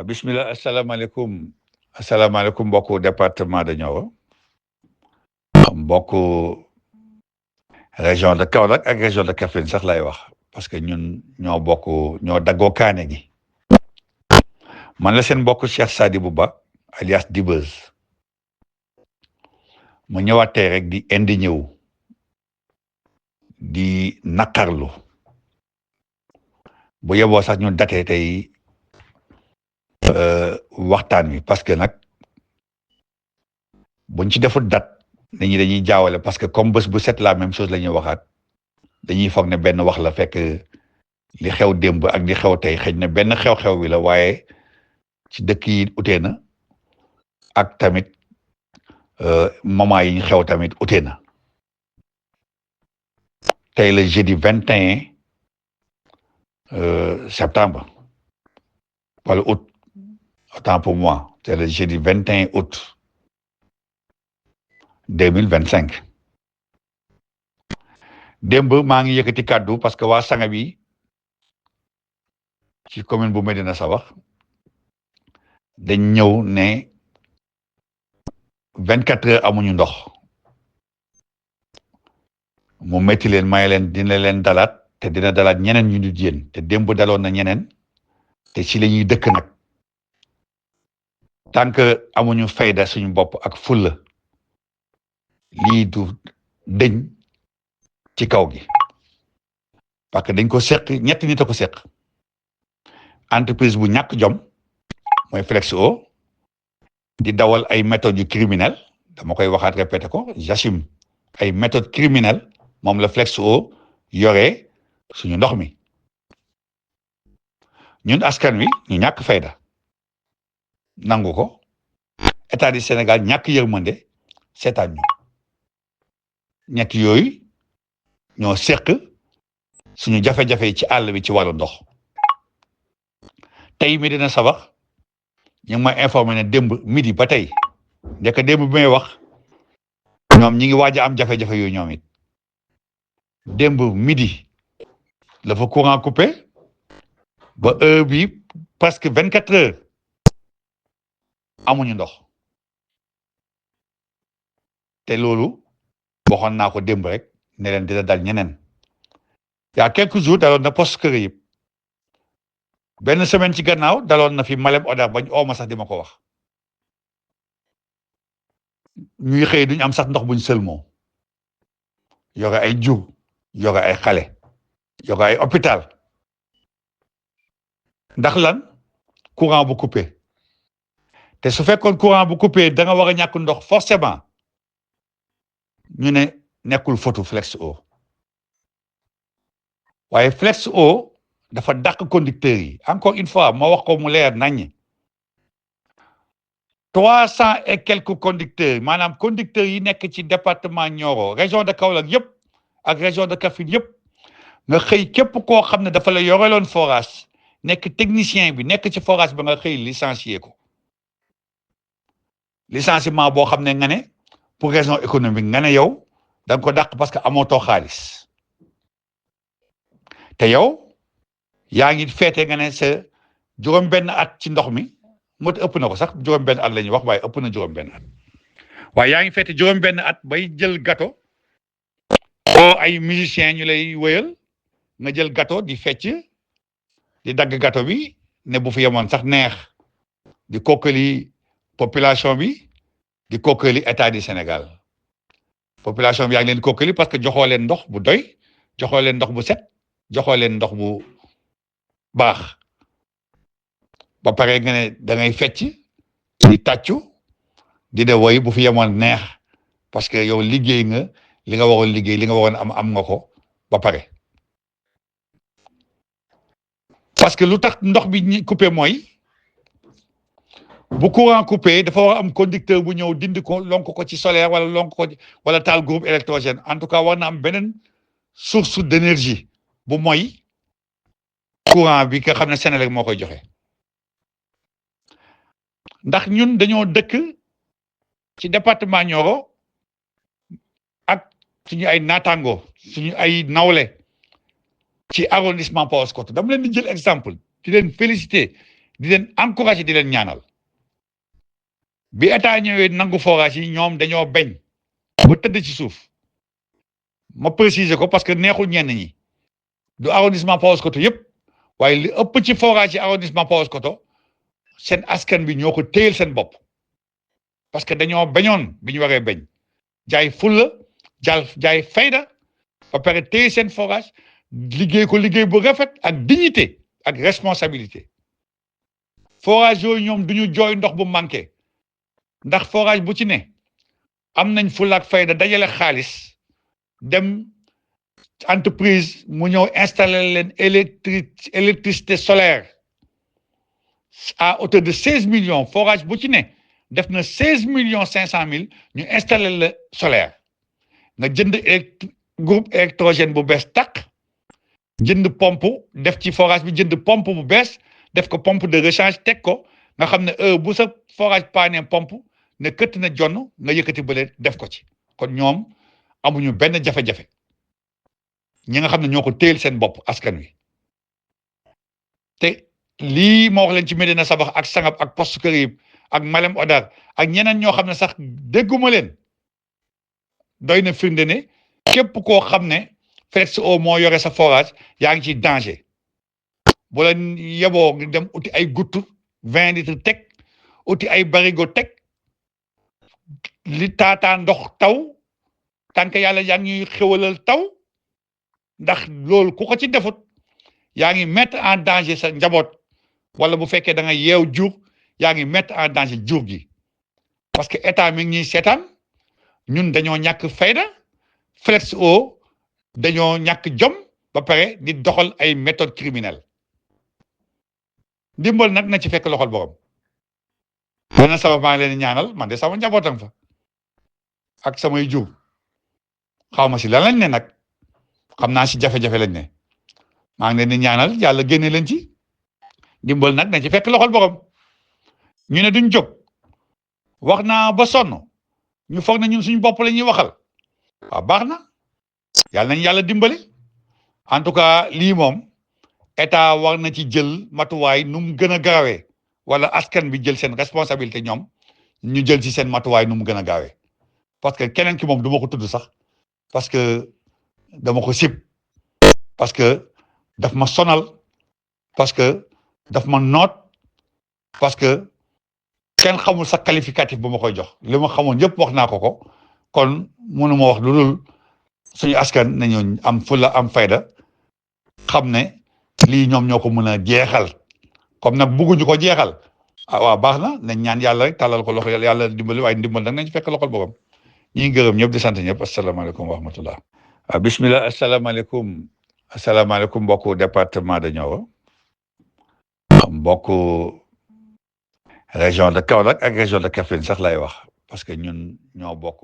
Bismillah, asalaamaaleykum asalaamaaleykum mbokku département de Nioro mbokku région de Kaolack ak région de Kaffrine sax lay wax parce que ñun ñoo bokk ñoo daggoo kaane gi man la seen mbokk Cheikh Sadibou Ba alias Dibeuz mu ñëwaat tey rek di indi ñëw di naqarlu bu yeboo sax ñu datee tey waxtaan wi parce que nag buñ ci deful dat nit ñi dañuy jaawale parce que comme bés bu set la même chose la ñuy waxaat dañuy foog ne benn wax la fekk li xew démb ak li xew tey xëy na benn xew-xew bi la waaye ci dëkk yi utee na ak tamit moment yi ñu xew tamit utee na tey le jeudi 21 septembre wala août autant pour moi c'est le jeudi 21 août 2025 démb maa ngi yëkkati kàddu parce que waa sanga bi ci commune bu Médina Sabakh dañ ñëw ne 24 heures amuñu ndox mu métti leen may leen dina leen dalaat te dina dalaat ñeneen ñu dul yéen te démb daloon na ñeneen te ci la ñuy dëkk nag tant que amuñu fayda suñu bopp ak fulla lii du dëñ ci kaw gi parce que dañ ko seq ñetti nit a ko seq entreprise bu ñàkk jom mooy Flexo di dawal ay méthodes yu criminelles dama koy waxaat répété ko j'assume ay méthodes criminelles moom la Flexo yoree suñu ndox mi ñun askan wi ñu ñàkk fayda nangu ko état du Sénégal ñàkk yërmande seetaan ñu ñett yooyu ñoo seq suñu jafe-jafe yi ci àll bi ci wàllu ndox tey Médina Sabakh ñu ngi may informé ne démb midi ba tey ndeka démb bi may wax ñoom ñi ngi waaj a am jafe-jafe yooyu ñoom it démb midi la fa courant coupé ba heure bi presque 24 heures amuñu ndox te loolu waxoon naa ko démb rek ne leen dina dal ñeneen y a quelques jours daloon na poste kër yëpp benn semaine ci gannaaw daloon na fi Malem Hodar bañ ooma sax di ma ko wax ñuy xëy duñ am sax ndox buñ sëlmoo yore ay jur yore ay xale yore ay hôpital ndax lan courant bu coupé te su fekkoon courant bu coupé da nga war a ñàkk ndox forcément ñu ne nekkul photo Flexo waaye Flexo dafa dàq conducteurs yi encore une fois ma wax ko mu leer naññ 300 et quelques conducteurs maanaam conducteurs yi nekk ci département Nioro région de Kaolack yëpp ak région de Kaffrine yëpp nga xëy képp koo xam ne dafa la yoreloon forage nekk technicien bi nekk ci forage ba nga xëy licencié ko licenciement boo xam ne nga ne pour raison économique nga ne yow da nga ko dàq parce que amootoo xaalis te yow yaa ngi feete nga ne sa juróom-benn at ci ndox mi mot ëpp na ko sax juróom-benn at la ñuy wax waaye ëpp na juróom-benn at waaye yaa ngi feete juróom-benn at bay jël gâteau oo ay musiciens ñu lay wëyal nga jël gâteau di fecc di dagg gâteau bi ne bu fi yemoon sax neex di kokkali population bi di kokkali état du Sénégal population bi yaa ngi leen kokkali parce que joxoo leen ndox bu doy joxoo leen ndox bu set joxoo leen ndox bu baax ba pare nga ne da ngay fecc di tàccu di de woy bu fi yemoon neex parce que yow liggéey nga li nga waroon liggéey li nga waroon am nga ko ba pare parce que lu tax ndox bi coupé mooy bu courant coupé dafa war a am conducteur bu ñëw dindi ko lonk ko ci solaire wala lonk ko wala taal groupe électrogène en tout cas war na am beneen source d'énergie bu mooy courant bi nga xam ne Senelec moo koy joxe ndax ñun dañoo dëkk ci département Nioro ak suñu ay naataango suñu ay nawle ci arrondissement Paoskoto dama leen di jël exemple di leen féliciter di leen encouragé di leen ñaanal bi état ñëwee nangu forage yi ñoom dañoo bañ ba tëdd ci suuf ma préciser ko parce que neexul ñenn ñi du arrondissement Paoskoto yëpp waaye li ëpp ci forage yi arrondissement Paoskoto seen askan bi ñoo ko téyel seen bopp parce que dañoo bañoon bi ñu waree bañ jaay fulla jaay fayda ba pare téye seen forage liggéey ko liggéey bu rafet ak dignité ak responsabilité forage yooyu ñoom duñu jooy ndox bu manqué ndax forage bu ci ne am nañ fulla ak fayda dajale xaalis dem entreprise mu ñëw installer leen électricité solaire à hauteur de 16 millions forage bu ci ne def na 16,5 millions ñu installer le solaire nga jënd groupe électrogène bu bees tàq jënd pompe def ci forage bi jënd pompe bu bees def ko pompe de rechange teg ko nga xam ne bu sa forage paane pompe ne këtt na jonn nga yëkkati bële def ko ci kon ñoom amuñu benn jafe-jafe ñi nga xam ne ñoo ko téyel seen bopp askan wi te lii ma wax leen ci Médina Sabax ak Sangab ak Poste Kër ak Malem Odar ak ñeneen ñoo xam ne sax dégguma leen doy na firnde ne képp koo xam ne Flex'Eau moo yore sa forage yaa ngi ci danger bu la yeboo dem uti ay guttu 20 litres teg uti ay barigo teg li taataa ndox taw tànk yàlla yaa ngi ñuy xewalal taw ndax loolu ku ko ci defut yaa ngi mettre en danger sa njaboot wala bu fekkee da nga yeew jur yaa ngi mettre en danger jur gi parce que état mi ngi ñuy seetaan ñun dañoo ñàkk fayda Flex'Eau dañoo ñàkk jom ba pare di doxal ay méthodes criminelles ndimbal nag na ci fekk loxol borom dana sabab maa ngi leen ñaanal man de sama njabootam fa ak samay jur xaw ma si lan lañ ne nag xam naa si jafe-jafe lañ ne maa ngi leen di ñaanal yàlla génne leen ci ndimbal nag na ci fekk loxol borom ñu ne duñ jóg wax naa ba sonn ñu foog na ñun suñu bopp la ñuy waxal waaw baax na yàlla nañ yàlla dimbali en tout cas lii moom état war na ci jël matuwaay nu mu gën a gaawee wala askan bi jël seen responsabilité ñoom ñu jël ci seen matuwaay nu mu gën a gaawee parce que keneen ki moom du ma ko tudd sax parce que dama ko sib parce que daf ma sonal parce que daf ma noot parce que kenn xamul sa qualificatif bu ma koy jox li ma xamoon yëpp wax naa ko kon mënu ma wax lu dul suñu askan nañu am fulla am fayda xam ne lii ñoom ñoo ko mën a jeexal comme nag bugguñu ko jeexal ah waaw baax na nañ ñaan yàlla rek tàllal ko loxo yàlla dimbali waaye ndimbal nag nañ fekk loxol boppam ñi ngi gërëm ñëpp di sant ñëpp asalaamaaleykum wa rahmatullah bismillah asalaamaaleykum mbokku département de Nioro mbokku région de Kaolack ak région de Kaffrine sax lay wax parce que ñun ñoo bokk